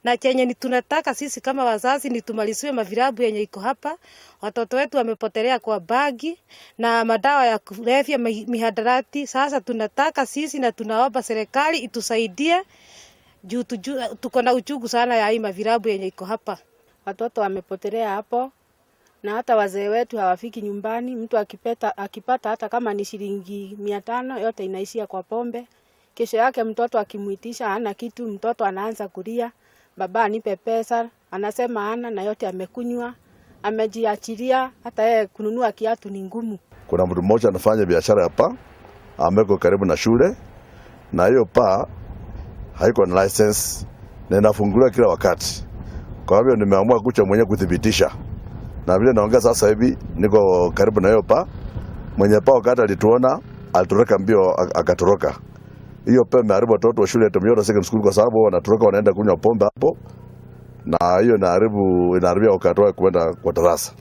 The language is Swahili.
Na chenye ni tunataka sisi kama wazazi ni tumaliziwe mavilabu yenye iko hapa. Watoto wetu wamepotelea kwa bangi na madawa ya kulevya, mihadarati. Sasa tunataka sisi na tunaomba serikali itusaidie juu tuko na uchungu sana ya hii mavilabu yenye iko hapa. Watoto wamepotelea hapo na hata wazee wetu hawafiki nyumbani. Mtu akipata hata kama ni shilingi 500 yote inaishia kwa pombe. Kesho yake mtoto akimuitisha hana kitu, mtoto anaanza kulia, baba nipe pesa, anasema hana, na yote amekunywa, amejiachilia. Hata yeye kununua kiatu ni ngumu. Kuna mtu mmoja anafanya biashara ya bar ameko karibu na shule, na hiyo bar haiko na license na inafunguliwa kila wakati. Kwa hivyo nimeamua kuja mwenyewe kuthibitisha, na vile naongea sasa hivi niko karibu na hiyo bar. Mwenye bar wakati alituona alitoroka mbio akatoroka. Hiyo pia imeharibu watoto wa shule ya Tomioro Secondary School kwa sababu wanatoroka wanaenda kunywa pombe hapo, na hiyo inaharibu inaharibia wakati wao kwenda kwa darasa.